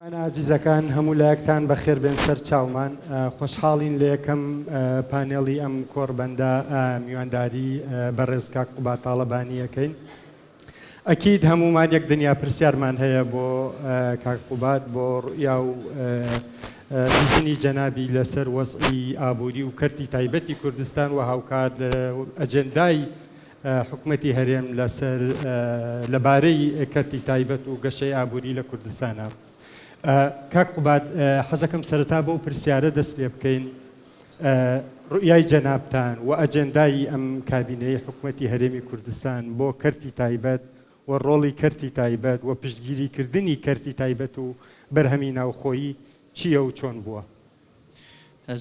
میوانە ئازیزەکان هەموو لایەکتان بەخێر بێن سەر چاومان خۆشحاڵین لە یەکەم پانێڵی ئەم کۆڕبەندە میوانداری بەڕێز کاک قوباد تاڵەبانی ئەکەین. ئەکید هەموومان یەک دنیا پرسیارمان هەیە بۆ کاک قوباد بۆ ڕوئیا و vision ی جەنابی لەسەر وەزعی ئابووری و کەرتی تایبەتی کوردستان و هاوکات ئەجێندای حکومەتی هەرێم لەسەر لەبارەی کەرتی تایبەت و گەشەی ئابووری لە کوردستانە. کاک قوباد حەزەکەم سەرەتا بەو پرسیارە دەست پێ بکەین ڕوئیای جەنابتان و ئەجێندای ئەم کابینەی حکومەتی هەرێمی کوردستان بۆ کەرتی تایبەت و ڕۆڵی کەرتی تایبەت و پشتگیری کردنی کەرتی تایبەت و بەرهەمی ناوخۆیی چییە و چۆن بووە؟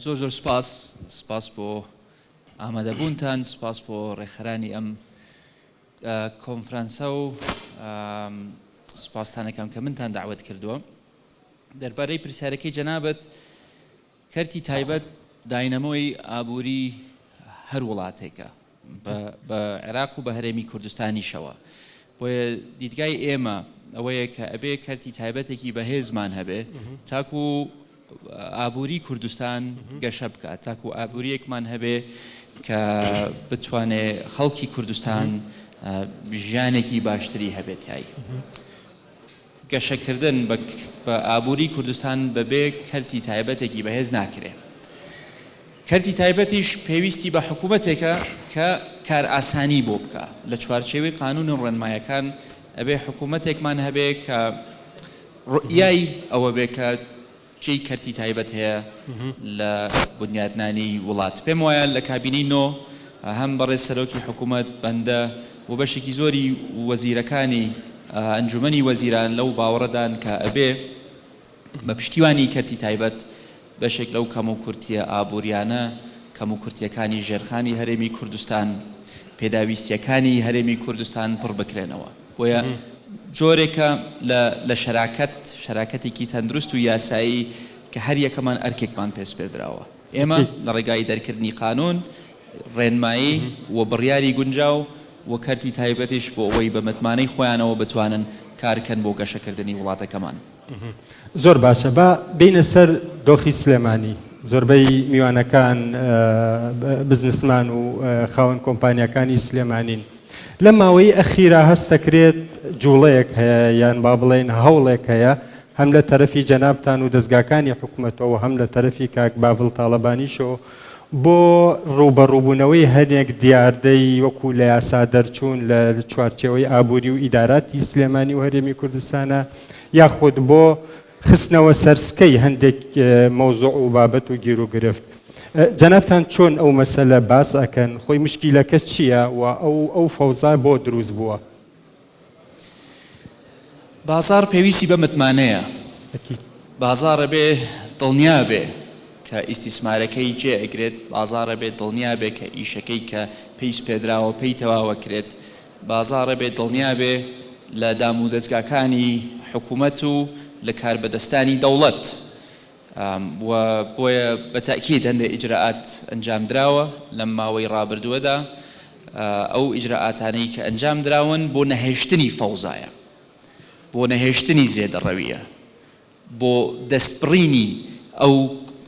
زۆر زۆر سپاس، سپاس بۆ ئامادەبوونتان، سپاس بۆ ڕێکخەرانی ئەم کۆنفرانسە و سپاستان ئەکەم کە منتان دەعوەت کردووە. دەربارەی پرسیارەکەی جەنابت، کەرتی تایبەت داینەمۆی ئابووری هەر وڵاتێکە، بە عێراق و بە هەرێمی کوردستانیشەوە. بۆیە دیدگای ئێمە ئەوەیە کە ئەبێ کەرتی تایبەتێکی بەهێزمان هەبێ تاکو ئابووری کوردستان گەشە بکات، تاکو ئابووریەکمان هەبێ کە بتوانێ خەڵکی کوردستان ژیانێکی باشتری هەبێت تیای. گەشەکردن بە ئابووری کوردستان بەبێ کەرتی تایبەتێکی بەهێز ناکرێ. کەرتی تایبەتیش پێویستی بە حکوومەتێکە کە کارئاسانی بۆ بکا. لە چوارچێوەی قانوون و ڕێنمایەکان ئەبێ حکوومەتێکمان هەبێ کە ڕوئیای ئەوە بێ کە جێی کەرتی تایبەت هەیە لە بنیاتنانی وڵات. پێم وایە لە کابینەی نۆ هەم بەڕێز سەرۆکی حکوومەت، بەندە و بەشێکی زۆری وەزیرەکانی ئەنجوومەنی وەزیران لەو باوەڕەدان کە ئەبێ بە پشتیوانی کەرتی تایبەت بەشێک لەو کەموکورتییە ئابوورییانە، کەموکورتییەکانی ژێرخانی هەرێمی کوردستان، پێداویستییەکانی هەرێمی کوردستان پڕ بکرێنەوە. بۆیە جۆرێکە لە لە شەراکەت، شەراکەتێکی تەندروست و یاسایی کە هەر یەکەمان ئەرکێکمان پێ سپێردراوە. ئێمە لە ڕێگای دەرکردنی قانوون، ڕێنمایی و بڕیاری گونجاو و کەرتی تایبەتیش بۆ ئەوەی بە متمانەی خۆیانەوە بتوانن کار کەن بۆ گەشەکردنی وڵاتەکەمان. زۆر باشە با بێینە سەر دۆخی سلێمانی زۆربەی میوانەکان بزنسمان و خاوەن کۆمپانیاکانی سلێمانین لەم ماوەی ئەخیرا هەست دەکرێت جوڵەیەک هەیە یان با بڵێین هەوڵێک هەیە هەم لە تەرەفی جەنابتان و دەزگاکانی حکومەتەوە هەم لە تەرەفی کاک باڤڵ تاڵەبانیشەوە بۆ ڕووبەڕووبوونەوەی هەنێک دیاردەی وەکو لە یاسا دەرچوون لە چوارچێوەی ئابووری و ئیداراتی سلێمانی و هەرێمی کوردستانە یاخود بۆ خستنەوە سەر سکەی هەندێک مەوزوع و بابەت و گیروگرفت. جەنابتان چۆن ئەو مەسەلە باس ئەکەن؟ خۆی مشکیلەکە چییە و ئەو ئەو فەوزا بۆ دروست بووە؟ بازاڕ پێویستی بە متمانەیە. ئەکید. بازاڕ ئەبێ دڵنیا بێ کە ئیستیسمارەکەی جێ ئەگرێت، بازاڕ ئەبێ دڵنیا بێ کە ئیشەکەی کە پێی سپێردراوە پێی تەواو ئەکرێت، بازاڕ ئەبێ دڵنیا بێ لە دامودەزگاکانی حکومەت و لە کاربەدەستانی دەوڵەت و بۆیە بە تەئکید هەندێ ئیجرائات ئەنجام دراوە لەم ماوەی ڕابردووەدا، ئەو ئیجرائاتانەی کە ئەنجام دراون بۆ نەهێشتنی فەوزایە، بۆ نەهێشتنی زێدەڕەوییە، بۆ دەستبڕینی ئەو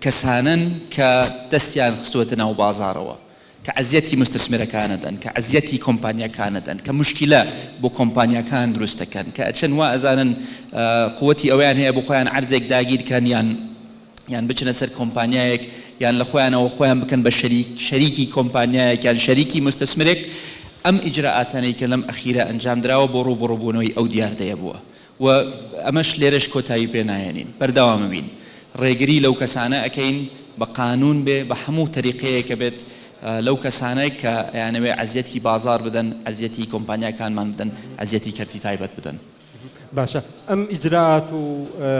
کەسانەن کە دەستیان خستووەتە ناو بازاڕەوە، کە ئەزیەتی موستسمرەکان ئەدەن، کە ئەزیەتی کۆمپانیاکان ئەدەن، کە موشکیلە بۆ کۆمپانیاکان دروست دەکەن، کە ئەچن وا ئەزانن قوتی ئەوەیان هەیە بۆ خۆیان عەرزێک داگیر کەن یان یان بچنە سەر کۆمپانیایەک یان لە خۆیانەوە خۆیان بکەن بە شەریک شەریکی کۆمپانیایەک یان شەریکی موستسمرێک. ئەم ئیجرائاتانەی کە لەم ئەخیرە ئەنجام دراوە بۆ ڕووبەڕووبوونەوەی ئەو دیاردەیە بووە. و ئەمەش لێرەش کۆتایی پێ ناهێنین بەردەوام ئەبین ڕێگری لەو کەسانە ئەکەین بە قانون بێ بە هەموو تەریقەیەکە بێت لەو کەسانە کە ئەیانەوێ ئەزیەتی بازاڕ بدەن ئەزیەتی کۆمپانیاکانمان بدەن ئەزیەتی کەرتی تایبەت بدەن. باشە ئەم ئیجرائات و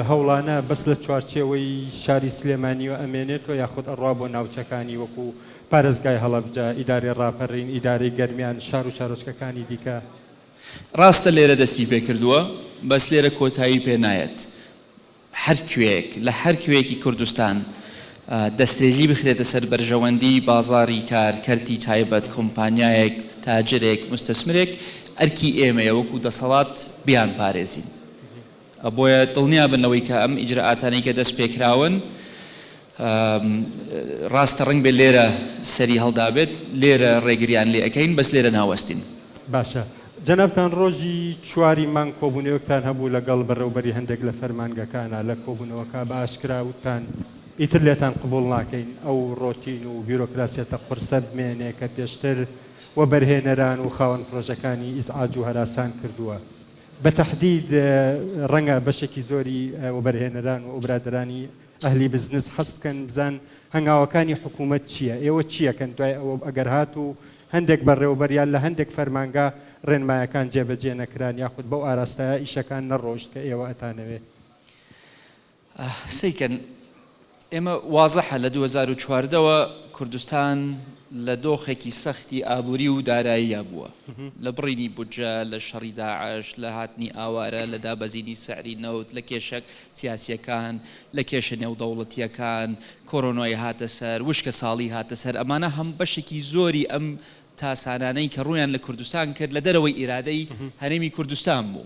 هەوڵانە بەس لە چوارچێوەی شاری سلێمانیوە ئەمێنێتەوە یاخود ئەڕوا بۆ ناوچەکانی وەکو پارێزگای هەڵەبجە، ئیدارەی ڕاپەرین، ئیدارەی گەرمیان، شار و شارۆچکەکانی دیکە؟ ڕاستە لێرە دەستی پێ کردووە بەس لێرە کۆتایی پێ نایەت هەر کوێیەک لە هەر کوێیەکی کوردستان دەسترێژی بخرێتە سەر بەرژەوەندی بازاڕی کار کەرتی تایبەت کۆمپانیایەک تاجرێک موستەسمرێک ئەرکی ئێمەیە وەکو دەسەڵات بیانپارێزین. بۆیە دڵنیابن لەوەی کە ئەم ئیجرائاتانەی کە دەست پێکراون ڕاستە ڕەنگ بێت لێرە سەری هەڵدابێت، لێرە ڕێگریان لێ ئەکەین، بەس لێرە ناوەستین. باشە جەنابتان ڕۆژی چواری مانگ کۆبوونەوەکتان هەبوو لەگەڵ بەڕێوبەری هەندێک لە فەرمانگەکانا، لە کۆبوونەوەکە بە ئاشکرا وتتان ئیتر لێتان قبوڵ ناکەین ئەو ڕۆتین و بیرۆکراسیەتە قورسە بمێنێ کە پێشتر وەبەرهێنەران و خاوەن پرۆژەکانی ئیزعاج و هەراسان کردووە. بە تەحدید ڕەنگە بەشێکی زۆری وەبەرهێنەران و ئەوبرادەرانی ئەهلی بزنس حەز بکەن بزان هەنگاوەکانی حکوومەت چییە، ئێوە چی ئەکەن دوای ئەوە ئەگەر هاتوو هەندێک بەڕێوەبەر یان لە هەندێک فەرمانگە ڕێنمایەکان جێبەجێ نەکران یاخود بەو ئاراستایە ئیشەکان نەڕۆشت کە ئێوە ئەتانەوێ؟ سەیرکەن ئێمە وازحە لە 2014 وە کوردستان لە دۆخێکی سەختی ئابووری و داراییا بووە، لە بڕینی بودجە، لە شەڕی داعش، لە هاتنی ئاوارە، لە دابەزینی سعری نەوت، لە کێشە سیاسییەکان، لە کێشە نێودەوڵەتییەکان، کۆرۆنای هاتە سەر، وشکە ساڵی هاتە سەر، ئەمانە هەم بەشێکی زۆری ئەم تاسانانەی کە ڕوویان لە کوردستان کرد لە دەرەوەی ئیرادەی هەرێمی کوردستان بوو.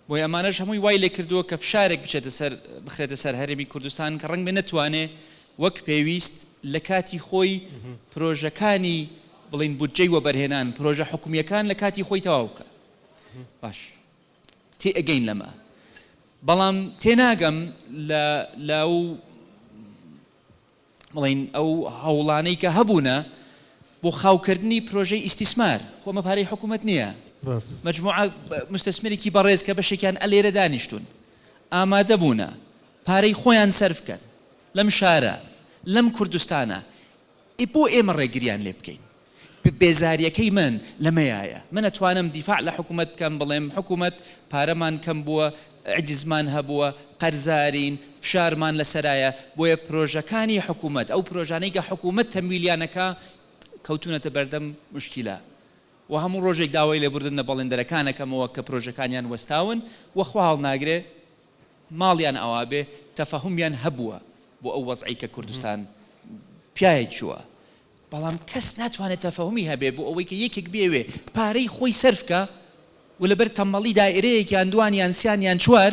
بۆیە ئەمانەش هەمووی وای لێکردووە کە فشارێک بچێتە سەر بخرێتە سەر هەرێمی کوردستان کە ڕەنگبێ نەتوانێ وەک پێویست لە کاتی خۆی پرۆژەکانی بڵین بودجەی وەبەرهێنان پرۆژە حکومییەکان لە کاتی خۆی تەواو بکا. باش تێئەگەین لەمە بەڵام تێناگەم لە لەو بڵێین ئەو هەوڵانەی کە هەبوونە بۆ خاوکردنی پرۆژەی ئیستیسمار، خۆ ئەمە پارەی حکومەت نییە، مەجموعە موستەسمرێکی بەڕێز کە بەشێکیان ئەلێرە دانیشتوون ئامادە بوونە پارەی خۆیان سەرف کەن لەم شارە لەم کوردستانە، ئێ بۆ ئێمە ڕێگریان لێ بکەین؟ بێزاریەکەی من لەمەیایە. من ئەتوانم دیفاع لە حکومەت بکەم بڵێم حکومەت پارەمان کەم بووە، عجزمان هەبووە، قەرزارین، فشارمان لەسەرایە، بۆیە پرۆژەکانی حکومەت، ئەو پرۆژانەی کە حکومەت تەمویلیان ئەکا کەوتوونەتە بەردەم موشکیلە و هەموو ڕۆژێک داوای لێبوردن لە بەڵێندەرەکان ئەکەمەوە کە پرۆژەکانیان وەستاون و خوا هەڵناگرێ ماڵیان ئاوابێ تەفەهومیان هەبووە بۆ ئەو وەزعەی کە کوردستان پیای چووە. بەڵام کەس ناتوانێ تەفەهومی هەبێ بۆ ئەوەی کە یەکێک بیەوێ پارەی خۆی سەرف کا و لەبەر تەمبەڵی دائیرەیەک یان دوان یان سیان یان چوار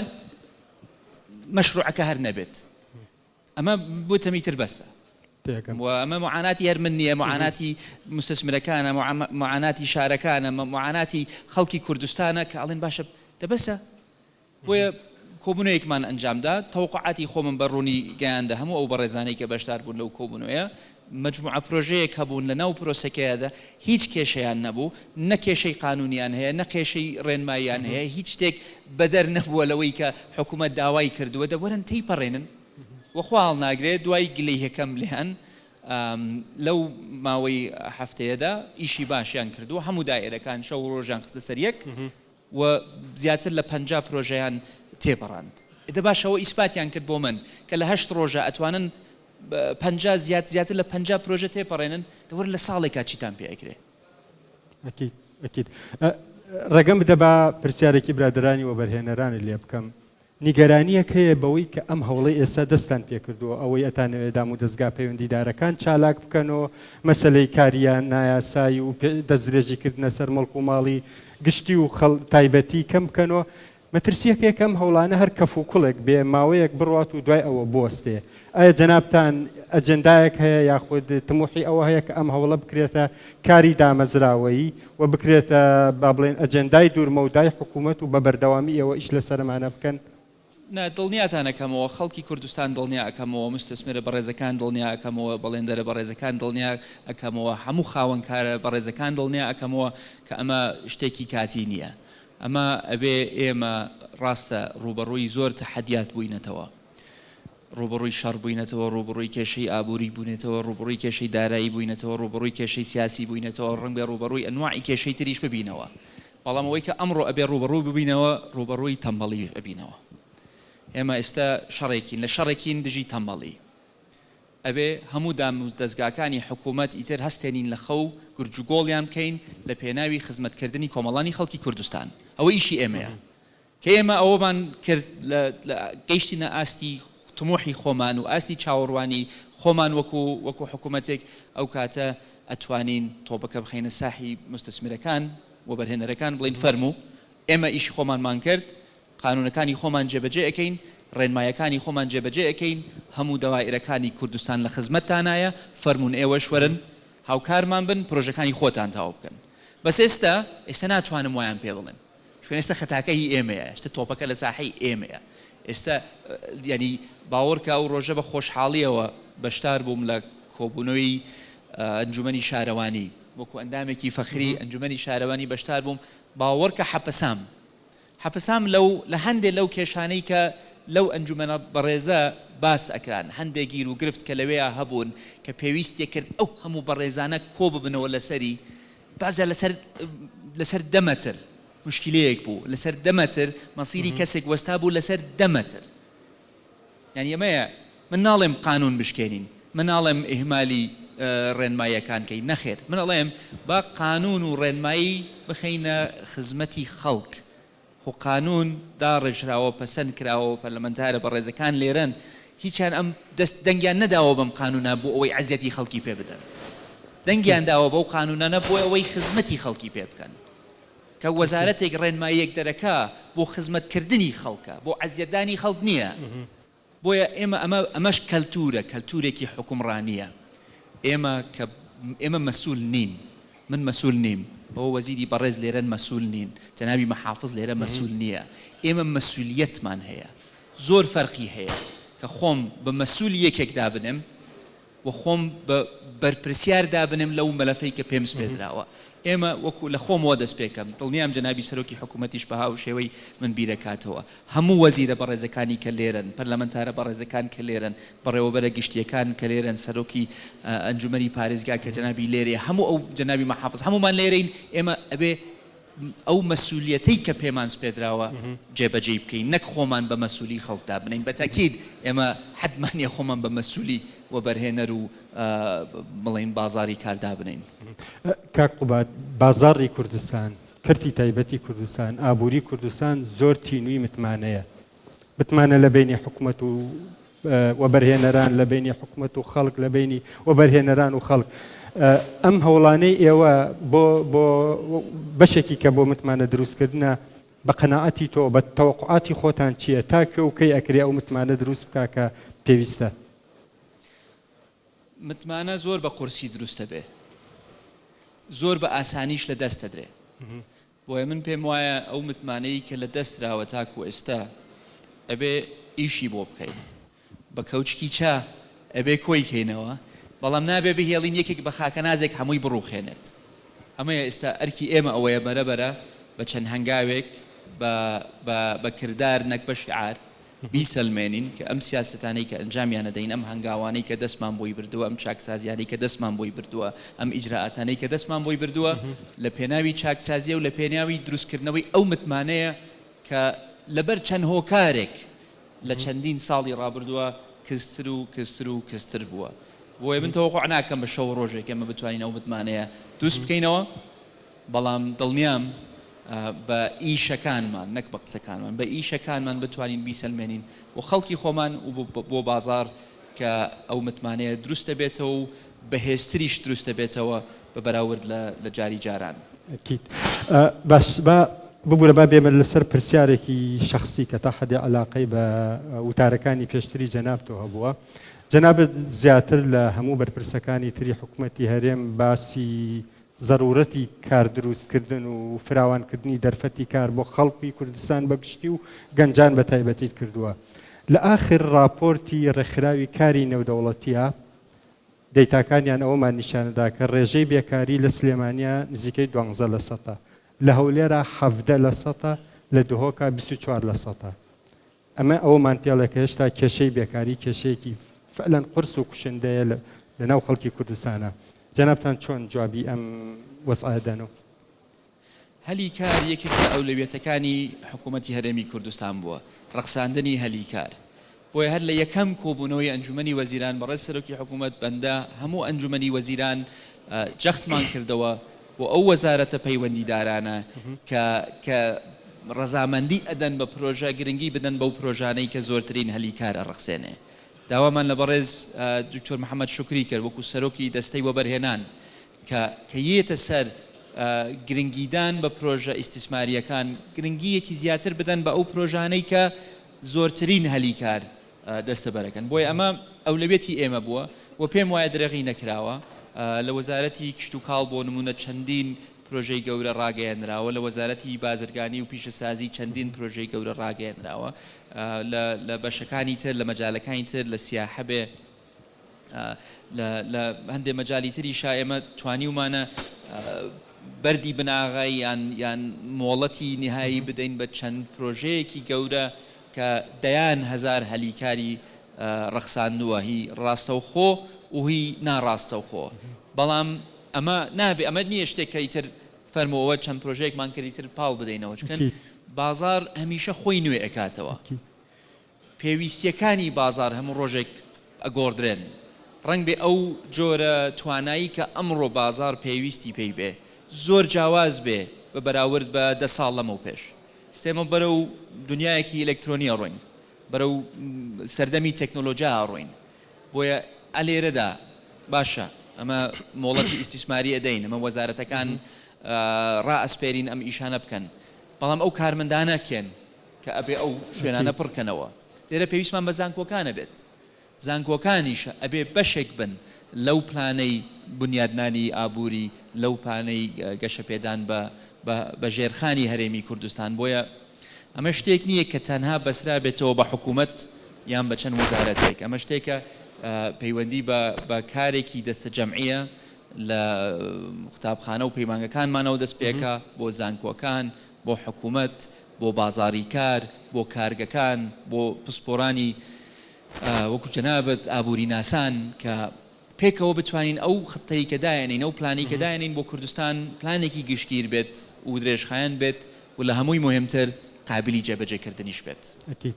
مەشروعەکە هەر نەبێت. ئەمە بۆ تەمیتر بەسە. تێکەم. و ئەمە موعاناتی هەر من نییە، موعاناتی موستەسمرەکانە، موعاناتی شارەکانە، موعاناتی خەڵکی کوردستانە کە ئەڵێن باشە دە بەسە. بۆیە کۆبوونەوەیەکمان ئەنجامدا، تەوەقوعاتی خۆمم بە ڕوونی گەیاندە هەموو ئەو بەڕێزانەی کە بەشدار بوون لەو کۆبوونەوەیە، مەجموعە پرۆژەیەک هەبوون لە ناو پرۆسەکەیادا هیچ کێشەیان نەبوو، نە کێشەی قانوونیان هەیە، نە کێشەی ڕێنماییان هەیە، هیچ شتێک بەدەر نەبووە لەوەی کە حکوومەت داوای کردووە، دە وەرن تێیپەڕێنن و خوا هەڵناگرێ دوای گلەییەکەم لێیان لەو ماوەی هەفتەیەدا ئیشی باشیان کردووە، هەموو دائیرەکان شەو و ڕۆژیان خستە سەر یەک. و زیاتر لە 50 پرۆژەیان تێپەڕاند. دە باشە ئەوە ئیسپاتیان کرد بۆ من کە لە هەشت ڕۆژا ئەتوانن 50 زیات زیاتر لە 50 پرۆژە تێپەڕێنن، دە وەرن لە ساڵێکا چیتان پێ ئەکرێ؟ ئەکید ئەکید. ڕێگەم بدە با پرسیارێکی برادەرانی وەبەرهێنەرانت لێ بکەم. نیگەرانییەک هەیە بەوەی کە ئەم هەوڵەی ئێستا دەستتان پێکردووە، ئەوەی ئەتانەوێ دامودەزگا پەیوەندیدارەکان چالاک بکەن و مەسەلەی کارییە نایاسایی و دەستدرێژی کردنە سەر موڵک و ماڵی گشتی و تایبەتی کەم بکەنەوە، مەترسییەک هەیە کە ئەم هەوڵانە هەر کەفوکوڵێک بێ، ماوەیەک بڕوات و دوای ئەوە بوەستێ. ئایا جەنابتان ئەجێندایەک هەیە یاخود تموحی ئەوە هەیە کە ئەم هەوڵە بکرێتە کاری دامەزراوەیی و بکرێتە با بڵێین ئەجێندای دوورمەودای حکوومەت و بە بەردەوامی ئێوە ئیش لەسەر ئەمانە بکەن؟ نا، دڵنیاتان ئەکەمەوە، خەڵکی کوردستان دڵنیا ئەکەمەوە، موستەسمیرە بەڕێزەکان دڵنیا ئەکەمەوە، بەڵێندەرە بەڕێزەکان دڵنیا ئەکەمەوە، هەموو خاوەنکارە بەڕێزەکان دڵنیا ئەکەمەوە کە ئەمە شتێکی کاتی نییە. ئەمە ئەبێ ئێمە ڕاستە ڕووبەڕووی زۆر تەحەدیات بووینەتەوە، ڕووبەڕووی شەڕ بووینەتەوە، ڕووبەڕووی کێشەی ئابووری بوونێتەوە، ڕووبەڕووی کێشەی دارایی بووینەتەوە، ڕووبەڕووی کێشەی سیاسی بووینەتەوە، ڕەنگبێ ڕووبەڕووی ئەنواعی کێشەی تریش ببینەوە، بەڵام ئەوەی کە ئەمڕۆ ئەبێ ڕووبەڕوو ببینەوە، ڕووبەڕووی تەمبەڵی ئەبینەوە. ئێمە ئێستا شەڕێکین، لە شەڕێکین دژی تەمبەڵی. ئەبێ هەموو دام و دەزگاکانی حکوومەت ئیتر هەستێنین لە خەو، گورجوگۆڵیان بکەین لە پێناوی خزمەتکردنی کۆمەڵانی خەڵکی کوردستان. ئەوە ئیشی ئێمەیە. کە ئێمە ئەوەمان کرد لە لە گەیشتینە ئاستی تموحی خۆمان و ئاستی چاوەڕوانی خۆمان وەکو وەکو حکوومەتێک ئەو کاتە ئەتوانین تۆپەکە بخەینە ساحی موستەسمیرەکان وەبەرهێنەرەکان بڵێین فەرموو ئێمە ئیشی خۆمانمان کرد. قانوونەکانی خۆمان جێبەجێ ئەکەین، ڕێنمایەکانی خۆمان جێبەجێ ئەکەین، هەموو دەوائیرەکانی کوردستان لە خزمەتتانایە، فەرموون ئێوەش وەرن هاوکارمان بن پرۆژەکانی خۆتان تەواو بکەن. بەس ئێستا، ئێستا ناتوانم وایان پێ بڵێم. چونکە ئێستا خەتاکە هی ئێمەیە، ئێستا تۆپەکە لە ساحەی ئێمەیە. ئێستا یانی باوەڕکە ئەو ڕۆژە بە خۆشحاڵییەوە بەشدار بووم لە کۆبوونەوەی ئەنجومەنی شارەوانی، وەکوو ئەندامێکی فەخری ئەنجومەنی شارەوانی بەشدار بووم، باوەڕکە حەپەسام. حەپەسام لەو لە هەندێ لەو کێشانەی کە لەو ئەنجومەنە بەڕێزە باس ئەکران، هەندێ گیروگرفت کە لەوێیا هەبوون کە پێویستی کرد ئەو هەموو بەڕێزانە کۆ ببنەوە لەسەری، بەعزیا لەسەر لەسەر دە مەتر موشکیلەیەک بوو، لەسەر دە مەتر مەسیری کەسێک وەستابوو لەسەر دە مەتر. یانی ئەمەیە من ناڵێم قانوون بشکێنین، من ناڵێم ئیهمالی ڕێنماییەکان کەین، نەخێر من ئەڵێم با قانوون و ڕێنمایی بخەینە خزمەتی خەڵک، خۆ قانوون داڕێژراوە پەسەند کراوە و پەرلەمەنتارە بەڕێزەکان لێرەن هیچیان ئەم دەست دەنگیان نەداوە بەم قانوونە بۆ ئەوەی عەزیەتی خەڵکی پێ بدەن، دەنگیان داوە بەو قانوونانە بۆ ئەوەی خزمەتی خەڵکی پێ بکەن. کە وەزارەتێک ڕێنماییەک دەرەکا بۆ خزمەت کردنی خەڵکە، بۆ عەزیەتدانی خەڵک نییە. بۆیە ئێمە ئەمە ئەمەش کەلتوورە، کەلتوورێکی حوکمڕانییە. ئێمە کە ئێمە مەسوول نین، من مەسوول نیم، ئەوە وەزیری بەڕێز لێرەن مەسوول نین، جەنابی مەحافز لێرە مەسوول نییە. ئێمە مەسوولیەتمان هەیە. زۆر فەرقی هەیە کە خۆم بە مەسوولی یەکێک دابنێم و خۆم بە بەرپرسیار دابنێم لەو مەلەفەی کە پێم سپێردراوە. ئێمە وەکو لە خۆمەوە دەست پێکەم، دڵنیام جەنابی سەرۆکی حکوومەتیش بە هاوشێوەی من بیرەکاتەوە. هەموو وەزیرە بەڕێزەکانی کە لێرەن، پەرلەمەنتارە بەڕێزەکان کە لێرەن، بەڕێوەبەرە گشتییەکان کە لێرەن، سەرۆکی ئەنجومەنی پارێزگا کە جەنابی لێرەیە، هەموو ئەو جەنابی مەحافز، هەموومان لێرەین، ئێمە ئەبێ ئەو مەسولیەتەی کە پێمان سپێردراوە جێبەجێی بکەین نەک خۆمان بە مەسولی خەڵک دابنێین، بە تەئکید ئێمە حەدمان نیە خۆمان بە مەسولی وەبەرهێنەر و بڵێین بازاڕی کار دابنێین. کاک قوباد، بازاڕی کوردستان، کەرتی تایبەتی کوردستان، ئابووری کوردستان زۆر تینووی متمانەیە. متمانە لە بەینی حکومەت و وەبەرهێنەران، لە بەینی حکومەت و خەڵک، لە بەینی وەبەرهێنەران و خەڵک. ئەم هەوڵانەی ئێوە بۆ بۆ بەشێکی کە بۆ متمانە دروستکردنە، بە قەناعەتی تۆ، بە تەوەقوعاتی خۆتان چییە؟ تا کوێ و کەی ئەکرێ ئەو متمانە دروست بکا کە پێویستە؟ متمانە زۆر بە قورسی دروست دەبێ، زۆر بە ئاسانیش لە دەست دەدرێ. بۆیە من پێم وایە ئەو متمانەی کە لە دەست دراوە تاکو ئێستا ئەبێ ئیشی بۆ بکەین، بە کەوچکی چا ئەبێ کۆی کەینەوە، بەڵام نابێ بهێڵین یەکێک بە خاکەنازێک هەمووی بڕوخێنێت. ئەمەیە ئێستا ئەرکی ئێمە ئەوەیە بەرە بەرە بە چەند هەنگاوێک بە بە بە کردار نەک بە شیعار بیسەلمێنین کە ئەم سیاسەتانەی کە ئەنجامیان ئەدەین، ئەم هەنگاوانەی کە دەستمان بۆی بردووە، ئەم چاکسازیانەی کە دەستمان بۆی بردووە، ئەم ئیجرائاتانەی کە دەستمان بۆی بردووە لە پێناوی چاکسازییە و لە پێناوی دروستکردنەوەی ئەو متمانەیە کە لەبەر چەند هۆکارێک لە چەندین ساڵی ڕابردووە کزتر و کزتر و کزتر بووە. بۆیە من تەوەقوع ناکەم بە شەو و ڕۆژێک ئێمە بتوانین ئەو متمانەیە دروست بکەینەوە. بەڵام دڵنیام بە ئیشەکانمان نەک بە قسەکانمان، بە ئیشەکانمان بتوانین بیسەلمێنین بۆ خەڵکی خۆمان و بۆ بازاڕ کە ئەو متمانەیە دروست دەبێتەوە و بەهێزتریش دروست دەبێتەوە بە بەراورد لە جاری جاران. ئەکید. باش با ببورە با بێمە لەسەر پرسیارێکی شەخسی کە تا حەدێ عەلاقەی بە وتارەکانی پێشتری جەنابتەوە هەبووە. جەنابت زیاتر لە هەموو بەرپرسەکانی تری حکومەتی هەرێم باسی زەرورەتی کار دروست کردن و فراوان کردنی دەرفەتی کار بۆ خەڵکی کوردستان بە گشتی و گەنجان بە تایبەتیت کردووە. لە ئاخر ڕاپۆرتی ڕێکخراوی کاری نێودەوڵەتیە دەیتاکانیان ئەوەمان نیشانەدا کە ڕێژەی بێکاری لە سلێمانیا نزیکەی دوانزە لە سەتە، لە هەولێرا 17 لە سەتە، لە دهۆکا 24 لە سەتە. ئەمە ئەوەمان پێڵێ کە هێشتا کێشەی بێکاری کێشەیەکی فعلەن قورس و کوشندەیە لە ناو خەڵکی کوردستانا. جەنابتان چۆن جوابی ئەم وەزعە ئەدەنەوە؟ هەلی کار یەکێک لە ئەولەویەتەکانی حکوومەتی هەرێمی کوردستان بووە، ڕەخساندنی هەلی کار. بۆیە هەر لە یەکەم کۆبوونەوەی ئەنجوومەنی وەزیران بەڕێز سەرۆکی حکوومەت بەندە هەموو ئەنجوومەنی وەزیران جەختمان کردەوە بۆ ئەو وەزارەتە پەیوەندیدارانە کە کە ڕەزامەندی ئەدەن بە پرۆژە گرنگی بدەن بەو پرۆژانەی کە زۆرترین هەلی کار ئەڕەخسێنێ. داوامان لە بەڕێز دکتۆر محەمەد شوکری کرد وەکو سەرۆکی دەستەی وەبەرهێنان کە کە یێتە سەر گرنگیدان بە پرۆژە ئیستیسمارییەکان، گرنگییەکی زیاتر بدەن بە ئەو پرۆژانەی کە زۆرترین هەلی کار دەستەبەرەکەن. بۆیە ئەمە ئەولەویەتی ئێمە بووە و پێم وایە درێغی نەکراوە. لە وەزارەتی کشتوکاڵ بۆ نموونە چەندین پرۆژەی گەورە ڕاگەیەنراوە، لە وەزارەتی بازرگانی و پیشەسازی چەندین پرۆژەی گەورە ڕاگەیەنراوە، لە بەشەکانی تر، لە مەجالەکانی تر، لە سیاحە بێ، لە لە هەندێ مەجالی تریشا ئێمە توانیومانە بەردی بناغە یان یان مۆڵەتی نیهایی بدەین بە چەند پرۆژەیەکی گەورە کە دەیان هەزار هەلی کاری ڕەخساندووە هی ڕاستەوخۆ و هی ناڕاستەوخۆ بەڵام ئەمە نابێ ئەمە نییە شتێک کە ئیتر فەرموو ئەوە چەند پرۆژەیەکمان کرد ئیتر پاڵ بدەینەوە چونکە بازاڕ هەمیشە خۆی نوێ ئەکاتەوە. پێویستییەکانی بازاڕ هەموو ڕۆژێک ئەگۆڕدرێن، ڕەنگبێ ئەو جۆرە توانایی کە ئەمڕۆ بازاڕ پێویستی پێی بێ زۆر جیاواز بێ بە بەراورد بە دە ساڵ لەمەوپێش. ئێستا ئێمە بەرەو دونیایەکی ئیلەکترۆنی ئەڕۆین، بەرەو سەردەمی تەکنۆلۆجیا ئەڕۆین، بۆیە ئەلێرەدا باشە ئەمە مۆڵەتی ئیستیسماری ئەدەین، ئەمە وەزارەتەکان ڕائەسپێرین ئەم ئیشانە بکەن، بەڵام ئەو کارمەندانە کێن؟ کە ئەبێ ئەو شوێنانە پڕ کەنەوە. لێرە پێویستمان بە زانکۆکان ئەبێت. زانکۆکانیش ئەبێ بەشێک بن لەو پلانەی بنیادنانی ئابووری، لەو پانەی گەشەپێدان بە بە ژێرخانی هەرێمی کوردستان. بۆیە ئەمە شتێک نییە کە تەنها بەسرابێتەوە بە حکوومەت یان بە چەند وەزارەتێک. ئەمە شتێکە پەیوەندی بە بە کارێکی دەستەجەمعییە لە قوتابخانە و پەیمانگەکانمانەوە دەست پێکا بۆ زانکۆکان، بۆ حکومەت، بۆ بازاڕی کار، بۆ کارگەکان، بۆ پسپۆرانی وەکو جەنابت ئابووریناسان کە پێکەوە بتوانین ئەو خطەی کە دایەنین، ئەو پلانەی کە دایەنین بۆ کوردستان پلانێکی گشتگیر بێت و درێژخایەن بێت و لە هەمووی موهیمتر قابیلی جێبەجێکردنیش بێت. ئەکید.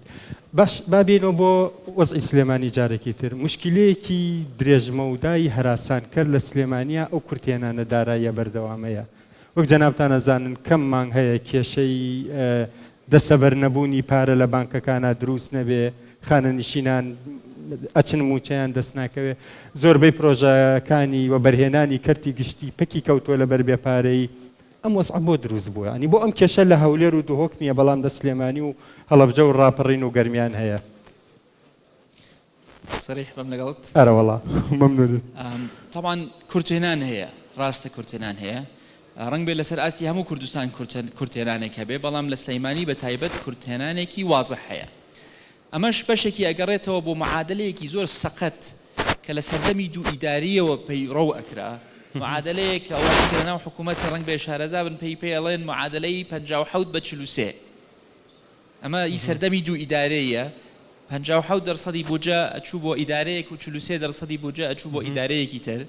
باش با بێینەوە بۆ وەزعی سلێمانی جارێکی تر. موشکیلەیەکی درێژمەودای هەراسانکەر لە سلێمانیا ئەو کورتهێنانە داراییە بەردەوامەیە. وەک جەنابتان ئەزانن کەم مانگ هەیە کێشەی دەستەبەر نەبوونی پارە لە بانکەکانا دروست نەبێ، خانەنشینان ئەچن مووچەیان دەست ناکەوێ، زۆربەی پرۆژەکانی وەبەرهێنانی کەرتی گشتی پەکی کەوتووە لەبەر بێ پارەیی. ئەم وەزعە بۆ دروست بووە؟ یانی بۆ ئەم کێشە لە هەولێر و دهۆک نییە بەڵام لە سلێمانی و هەڵەبجە و ڕاپەڕین و گەرمیان هەیە؟ سەریح بم لەگەڵت؟ ئەرەوەڵا مەمنونم. تەبعەن کورتهێنان هەیە، ڕاستە کورتهێنان هەیە، ڕەنگبێ لەسەر ئاستی هەموو کوردستان کورتهێنانێک هەبێ، بەڵام لە سلەیمانی بە تایبەت کورتهێنانێکی وازح هەیە. ئەمەش بەشێکی ئەگەڕێتەوە بۆ معادەلەیەکی زۆر سەقەت کە لە سەردەمی دوو ئیدارییەوە پەیڕەو ئەکرا، معادەلەیەک کە ئەوانەی کە لەناو حکوومەت ڕەنگبێ شارەزا بن پێی پێی ئەڵێن معادەلەی 57 بە 43. ئەمە ئی سەردەمی دوو ئیدارەییە، 57 دەرسەدی بودجە ئەچوو بۆ ئیدارەیەک و 43 دەرسەدی بودجە ئەچوو بۆ ئیدارەیەکی تر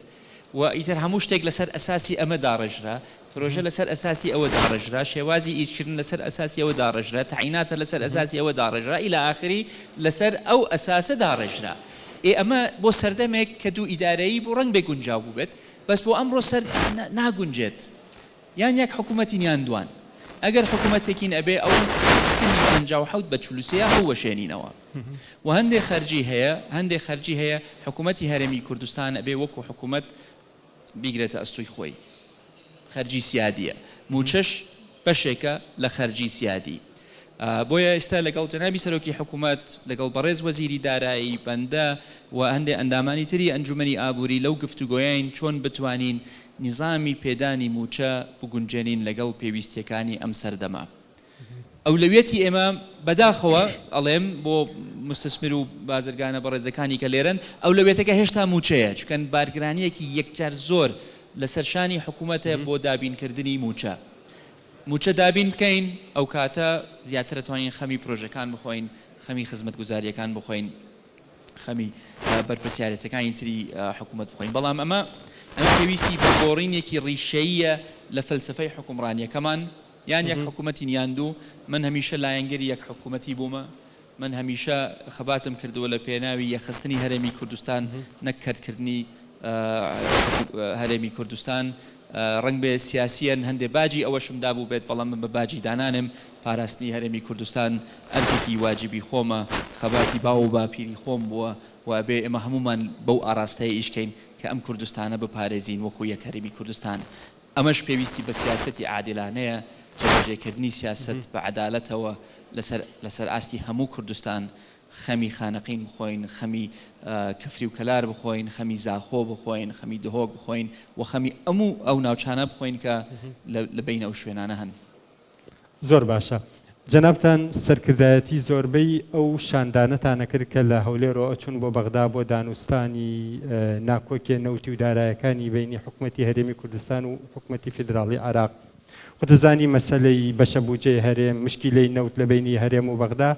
و ئیتر هەموو شتێک لەسەر ئەساسی ئەمە داڕێژرا، پرۆژە لەسەر ئەساسی ئەوە داڕێژرا، شێوازی ئیشکردن لەسەر ئەساسی ئەوە داڕێژرا، تەعیناتە لەسەر ئەساسی ئەوە داڕێژرا ئیلا ئاخری لەسەر ئەو ئەساسە داڕێژرا. ئێ ئەمە بۆ سەردەمێک کە دوو ئیدارەیی بوو ڕەنگبێ گونجاو بووبێت، بەس بۆ ئەمڕۆ سەر ناگونجێت. یان یەک حکومەتین یان دوان. ئەگەر حکومەتێکین ئەبێ ئەو سیستمی 57 بە 43 ە هەڵوەشێنینەوە. وە هەندێ خەرجی هەیە، هەندێ خەرجی هەیە حکومەتی هەرێمی کوردستان ئەبێ وەکو حکومەت بیگرێتە ئەستۆی خۆی. خەرجی سیادیە. موچەش بەشێکە لە خەرجی سیادی. بۆیە ئیستا لەگەڵ جەنابی سەرۆکی حکومەت، لەگەڵ بەڕێز وەزیری دارایی، بەندە و هەندێ ئەندامانی تری ئەنجومەنی ئابوری لەو گفتوگۆیەین چۆن بتوانین نیزامی پێدانی موچە بگونجێنین لەگەڵ پێویستیەکانی ئەم سەردەمە. ئەولەویەتی ئێمە بەداخەوە ئەڵێم بۆ موستسمر و بازرگانە بەڕێزەکانی کە لێرەن، ئەولەویەتەکە هێشتا موچەیە، چونکە بارگرانیەکی یەکجار زۆر لەسەر شانی حکومەتە بۆ دابینکردنی موچە. موچە دابین بکەین ئەوکاتە زیاتر ئەتوانین خەمی پرۆژەکان بخۆین، خەمی خزمەتگوزارییەکان بخۆین، خەمی بەرپرسیارێتەکانی تری حکومەت بخۆین، بەڵام ئەمە ئەمە پێویستی بە گۆڕینێکی ڕیشەییە لە فەلسەفەی حوکمڕانییەکەمان، یان یەک حکومەتین یان دوو، من هەمیشە لایەنگری یەک حکومەتی بوومە، من هەمیشە خەباتم کردووە لە پێناوی یەکخستنی هەرێمی کوردستان نەک کەرتکردنی هەرێمی کوردستان، ڕەنگبێ سیاسییەن هەندێ باجی ئەوەشم دابووبێت، بەڵام من بە باجی دانانێم، پاراستنی هەرێمی کوردستان ئەرکێکی واجبی خۆمە، خەباتی باو و باپیری خۆم بووە و ئەبێ ئێمە هەموومان بەو ئاڕاستەیە ئیش کەین کە ئەم کوردستانە بپارێزین وەکوو یەک هەرێمی کوردستان. ئەمەش پێویستی بە سیاسەتی عادیلانەیە، جێبەجێکردنی سیاسەت بە عەدالەتەوە لەسەر لەسەر ئاستی هەموو کوردستان، خەمی خانەقین بخۆین، خەمی کفری و کەلار بخۆین، خەمی زاخۆ بخۆین، خەمی دهۆک بخۆین و خەمی ئەموو ئەو ناوچانە بخۆین کە لە بەین ئەو شوێنانە هەن. زۆر باشە. جەنابتان سەرکردایەتی زۆربەی ئەو شاندانەتان ئەکرد کە لە هەولێرەوە ئەچوون بۆ بەغدا بۆ دانوستانی ناکۆکیە نەوتی و دارایەکانی بەینی حکومەتی هەرێمی کوردستان و حکومەتی فیدراڵی عێراق. خۆ دەزانی مەسەلەی بەشە بوجەی هەرێم، مشکیلەی نەوت لە بەینی هەرێم و بەغدا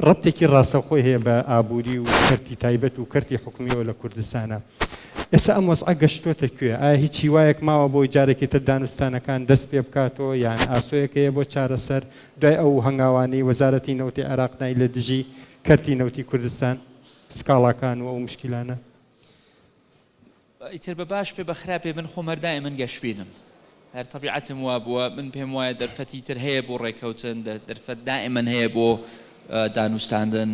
ڕەبتێکی ڕاستەوخۆی هەیە بە ئابووری و کەرتی تایبەت و کەرتی حکومیەوە لە کوردستانا. ئێستا ئەم وەزعە گەشتۆتە کوێ؟ ئایا هیچ هیوایەک ماوە بۆی جارێکی تر دانوستانەکان دەست پێ بکاتەوە یان ئاسۆیەک هەیە بۆ چارەسەر دوای ئەو هەنگاوانەی وەزارەتی نەوتی عێراق نای لە دژی کەرتی نەوتی کوردستان سکاڵاکان و ئەو مشکیلانە؟ ئیتر بە باش بێ بە خراپ بێ من خۆم هەر دائیمەن گەشبینم هەر تەبیعەتم وا بووە من پێم وایە دەرفەتی تر هەیە بۆ ڕێککەوتن دەرفەت دائیمەن هەیە بۆ دانوستاندن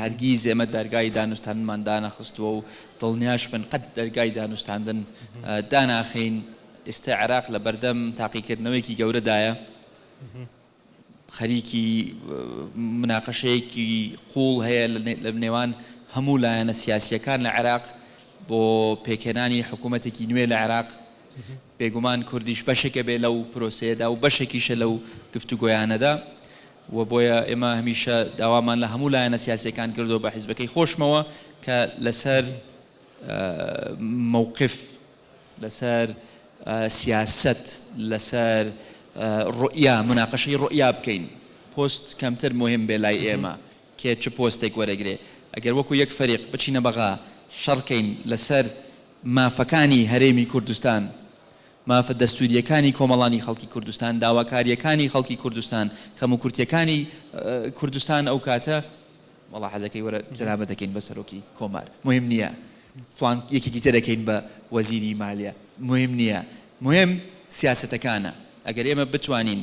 هەرگیز ئێمە دەرگای دانوستاندنمان دانەخستووە و دڵنیاش بن قەت دەرگای دانوستاندن داناخەین ئێستا عێراق لە بەردەم تاقیکردنەوەیەکی گەورەدایە خەریکی مناقەشەیەکی قووڵ هەیە لە نێوان هەموو لایەنە سیاسییەکان لە عێراق بۆ پێکهێنانی حکوومەتێکی نوێ لە عێراق. بێگومان کوردیش بەشێکە بێ لەو پرۆسەیەدا و بەشێکیشە لەو گفتوگۆیانەدا و بۆیە ئێمە هەمیشە داوامان لە هەموو لایەنە سیاسییەکان کردووە بە حیزبەکەی خۆشمەوە کە لەسەر مەوقف لەسەر سیاسەت، لەسەر ڕوئیا، موناقەشەی ڕوئیا بکەین، پۆست کەمتر موهیم بێ لای ئێمە، کێ چ پۆستێک وەرەگرێ، ئەگەر وەکو یەک فەریق بچینە بەغا شەڕ کەین لەسەر مافەکانی هەرێمی کوردستان، مافە دەستورییەکانی کۆمەڵانی خەڵکی کوردستان، داواکارییەکانی خەڵکی کوردستان، کەموکورتییەکانی کوردستان ئەوکاتە وەڵا حەزەکەی وەرە جەنابت دەکەین بە سەرۆکی کۆمار مهم نییە فڵان یەکێکی تر دەکەین بە وەزیری مالیە مهم نییە مهم سیاسەتەکانە ئەگەر ئێمە بتوانین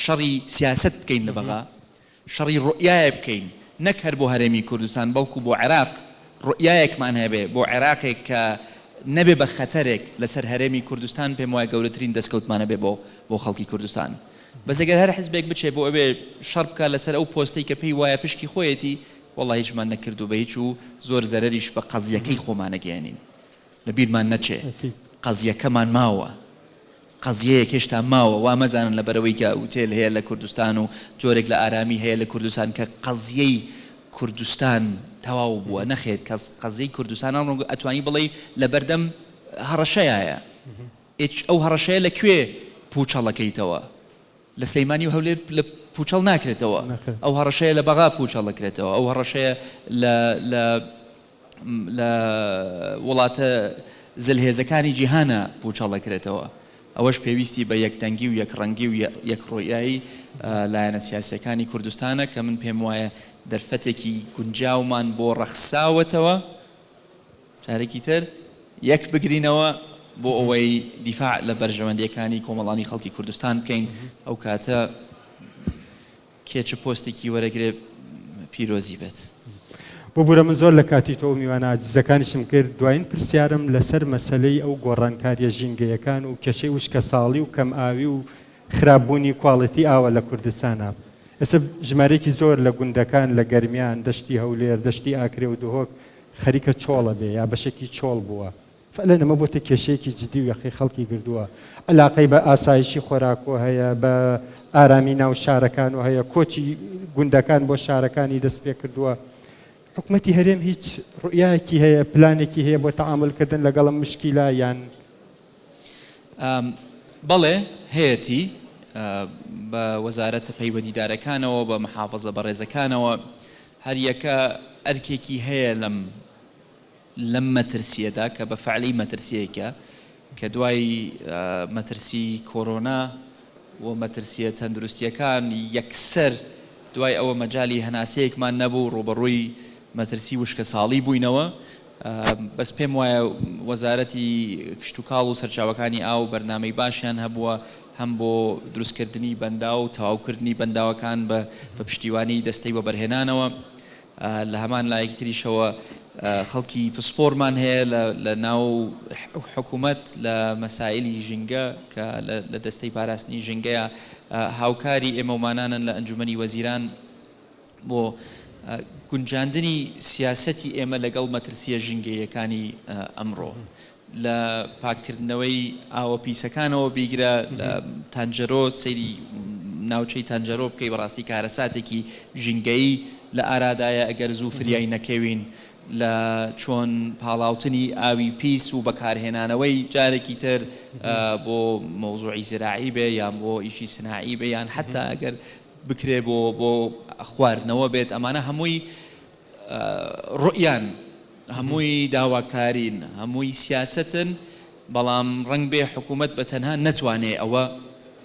شەڕی سیاسەت بکەین لە بەغا شەڕی ڕوئیایە بکەین نەک هەر بۆ هەرێمی کوردستان بەڵکو بۆ عێراق ڕوئیایەکمان هەبێ بۆ عێراقێک کە نەبێ بە خەتەرێک لەسەر هەرێمی کوردستان پێم وایە گەورەترین دەستکەوتمان ئەبێ بۆ بۆ خەڵکی کوردستان. بەس ئەگەر هەر حزبێک بچێ بۆ ئەوێ شەڕ بکا لەسەر ئەو پۆستەی کە پێی وایە پشکی خۆیەتی وەڵا هیچمان نەکردو بە هیچ و زۆر زەرەریش بە قەزیەکەی خۆمان ئەگەیەنین لە بیرمان نەچێ قەزیەکەمان ماوە قەزیەیەک هێشتا ماوە وا مەزانن لەبەرئەوەی کە ئوتێل هەیە لە کوردستان و جۆرێک لە ئارامی هەیە لە کوردستان کە قەزیەی کوردستان تەواو بووە نەخێر کەس قەزیەی کوردستان ئەمڕۆ ئەتوانی بڵێی لەبەردەم هەڕەشەیایە ئێچ ئەو هەڕەشەیە لە کوێ پووچەڵەکەیتەوە؟ لە سلەیمانی و هەولێر لە پووچەڵ ناکرێتەوە. ئەو هەڕەشەیە لە بەغا پووچەڵ دەکرێتەوە. ئەو هەڕەشەیە لە لە لە وڵاتە زلهێزەکانی جیهانا پووچەڵ دەکرێتەوە. ئەوەش پێویستی بە یەکدەنگی و یەکڕەنگی و یەکڕوئیایی لایەنە سیاسییەکانی کوردستانە کە من پێم وایە دەرفەتێکی گونجاومان بۆ ڕەخساوەتەوە. جارێکی تر یەک بگرینەوە بۆ ئەوەی دیفاع لە بەرژەوەندیەکانی کۆمەڵانی خەڵکی کوردستان بکەین ئەو کاتە کێ چ پۆستێکی وەرەگرێ پیرۆزی بێت. ببورە من زۆر لە کاتی تۆ و میوانە ئازیزەکانیشم کرد، دواین پرسیارم لەسەر مەسەلەی ئەو گۆڕانکاریە ژینگەیەکان و کێشەی وشکەساڵی و کەم ئاوی و خراپ بوونی کواڵێتی ئاوە لە کوردستانا. ئێستا ژمارەیەکی زۆر لە گوندەکان لە گەرمیان، دەشتی هەولێر، دەشتی ئاکرێ و دهۆک خەریکە چۆڵ ئەبێ یا بەشێکی چۆڵ بووە. فعلەن ئەمە بۆتە کێشەیەکی جدی و یەخەی خەڵکی گردووە. عەلاقەی بە ئاسایشی خۆراکۆ هەیە، بە ئارامی ناو شارەکانۆ هەیە، کۆچی گوندەکان بۆ شارەکانی دەست پێ کردووە. حکومەتی هەرێم هیچ ڕوئیایەکی هەیە، پلانێکی هەیە بۆ تەعامول کردن لەگەڵ ئەم مشکیلە یان؟ بەڵێ هەیەتی، بە وەزارەتە پەیوەندیدارەکانەوە، بە محافزە بەڕێزەکانەوە، هەر یەکە ئەرکێکی هەیە لەم لەم مەترسییەدا کە بە فەعلی مەترسییەکە کە دوای مەترسی کۆرۆنا و مەترسییە تەندروستییەکان یەکسەر دوای ئەوە مەجالی هەناسەیەکمان نەبوو ڕووبەڕووی مەترسی وشکەساڵی بووینەوە بەس پێم وایە وەزارەتی کشتوکاڵ و سەرچاوەکانی ئاو بەرنامەی باشیان هەبووە هەم بۆ دروستکردنی بەنداو و تەواوکردنی بەنداوەکان بە پشتیوانی دەستەی وەبەرهێنانەوە، لە هەمان لایەکی تریشەوە خەڵکی پسپۆرمان هەیە لە ناو حکوومەت لە مەسایلی ژینگە کە لە دەستەی پاراستنی ژینگەیە هاوکاری ئێمەومانانن لە ئەنجومەنی وەزیران بۆ گونجاندنی سیاسەتی ئێمە لەگەڵ مەترسییە ژینگەییەکانی ئەمڕۆ. لە پاککردنەوەی ئاوە پیسەکانەوە بیگرە لە تانجەرۆ سەیری ناوچەی تانجەرۆ بکەی بەڕاستی کارەساتێکی ژینگەیی لە ئارادایە ئەگەر زوو فریای نەکەوین لە چۆن پاڵاوتنی ئاوی پیس و بەکارهێنانەوەی جارێکی تر بۆ مەوزوعی زراعی بێ یان بۆ ئیشی سناعی بێ یان حەتا ئەگەر بکرێ بۆ بۆ خواردنەوە بێت ئەمانە هەمووی ڕوئیان هەمووی داواکارین هەمووی سیاسەتن بەڵام ڕەنگبێ حکوومەت بە تەنها نەتوانێ ئەوە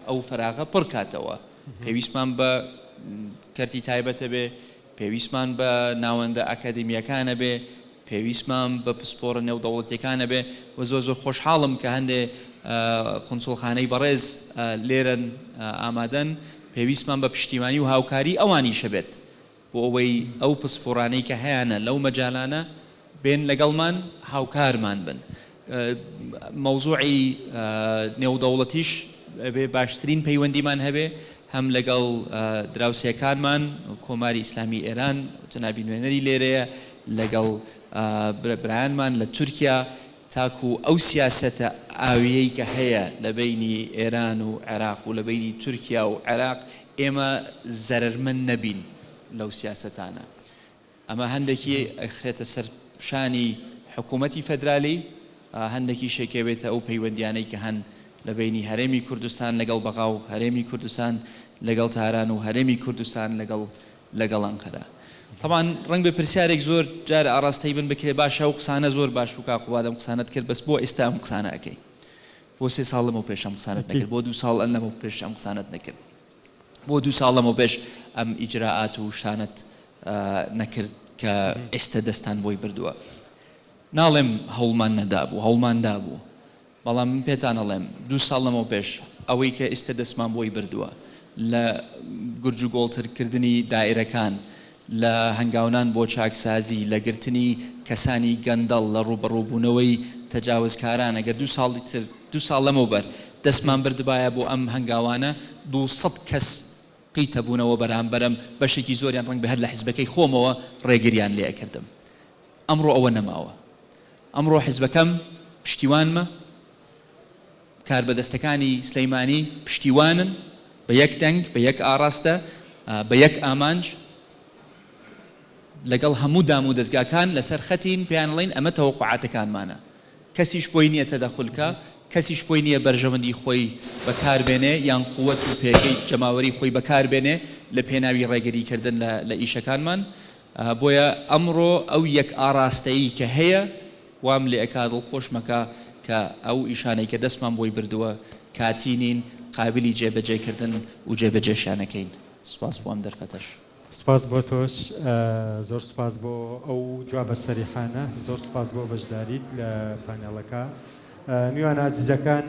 ئەو فەراغە پڕ کاتەوە پێویستمان بە کەرتی تایبەتە بێ پێویستمان بە ناوەندە ئەکادیمییەکانە بێ پێویستمان بە پسپۆڕە نێودەوڵەتیەکانە بێ و زۆر زۆر خۆشحاڵم کە هەندێ قونسوڵخانەی بەڕێز لێرەن ئامادەن پێویستمان بە پشتیوانی و هاوکاری ئەوانیشە بێت بۆ ئەوەی ئەو پسپۆڕانەی کە هەیانە لەو مەجالانە بێن لەگەڵمان هاوکارمان بن. مەوزوعی نێودەوڵەتیش ئەبێ باشترین پەیوەندیمان هەبێ هەم لەگەڵ دراوسێکانمان کۆماری ئیسلامی ئێران جەنابی نوێنەری لێرەیە لەگەڵ برایانمان لە تورکیا تاکو ئەو سیاسەتە ئاویەی کە هەیە لە بەینی ئێران و عێراق و لە بەینی تورکیا و عێراق ئێمە زەرەرمەند نەبین لەو سیاسەتانە. ئەمە هەندێکی ئەخرێتە سەر شانی حکوومەتی فەدرالی، هەندێکیش ئەکەوێتە ئەو پەیوەندیانەی کە هەن لە بەینی هەرێمی کوردستان لەگەڵ بەغا و هەرێمی کوردستان لەگەڵ تاران و هەرێمی کوردستان لەگەڵ لەگەڵ ئەنقەرە. تەبعەن ڕەنگبێ پرسیارێک زۆر جار ئاڕاستەی من بکرێ باشە ئەو قسانە زۆر باش بوو کاک قوباد ئەم قسانەت کرد بەس بۆ ئێستا ئەم قسانە ئەکەی؟ بۆ سێ ساڵ لەمەو پێش ئەم قسانەت نەکرد؟ بۆ دوو ساڵ لەمەو پێش ئەم قسانەت نەکرد؟ بۆ دوو ساڵ لەمەو پێش ئەم ئیجرائات و شتانەت نەکرد کە ئێستە دەستان بۆی بردووە؟ ناڵێم هەوڵمان نەدابوو، هەوڵمان دابوو، بەڵام من پێتان ئەڵێم دوو ساڵ لەمەوپێش ئەوەی کە ئیستە دەستمان بۆی بردووە لە گورجوگۆڵتر کردنی دائیرەکان، لە هەنگاونان بۆ چاکسازی، لە گرتنی کەسانی گەندەڵ، لە ڕووبەڕووبوونەوەی تەجاوزکاران، ئەگەر دوو ساڵی تر، دوو ساڵ لەمەوبەر دەستمان بردبایە بۆ ئەم هەنگاوانە 200 کەس قیتەبوونەوە بەرامبەرم، بەشێکی زۆریان ڕەنگبێ هەر لە حیزبەکەی خۆمەوە ڕێگریان لێ ئەکردم. ئەمڕۆ ئەوە نەماوە. ئەمڕۆ حیزبەکەم پشتیوانمە، کاربەدەستەکانی سلیمانی پشتیوانن، بە یەک دەنگ، بە یەک ئاڕاستە، بە یەک ئامانج، لەگەڵ هەموو دام و دەزگاکان لەسەر خەتین، پێیان ئەڵێین ئەمە تەوەقوعاتەکانمانە. کەسیش بۆی نییە تەدەخول کا، کەسیش بۆی نییە بەرژەوەندی خۆی بەکار بێنێ یان قوت و پێگەی جەماوەری خۆی بەکار بێنێ لە پێناوی ڕێگری کردن لە ئیشەکانمان. بۆیە ئەمڕۆ ئەو یەک ئاڕاستەیی کە هەیە وام لێ ئەکا دڵخۆشمەکا کە ئەو ئیشانەی کە دەستمان بۆی بردووە کاتی نین قابیلی جێبەجێ کردن و جێبەجێشیان ئەکەین. سوپاس بۆ ئەم دەرفەتەش. سوپاس بۆ تۆش زۆر سوپاس بۆ ئەو جوابە سەریحانە زۆر سوپاس بۆ بەشداریت لە پانێڵەکە میوانە ئازیزەکان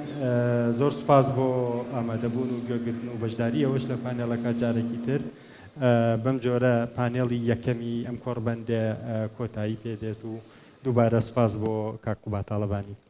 زۆر سوپاس بۆ ئامادەبوون و گوێگرتن و بەشداری ئێوەش لە پانێڵەکە جارێکی تر بەم جۆرە پانێڵی یەکەمی ئەم کۆڕبەندە کۆتایی پێ دێت و دووبارە سوپاس بۆ کاک قوباد تاڵەبانی.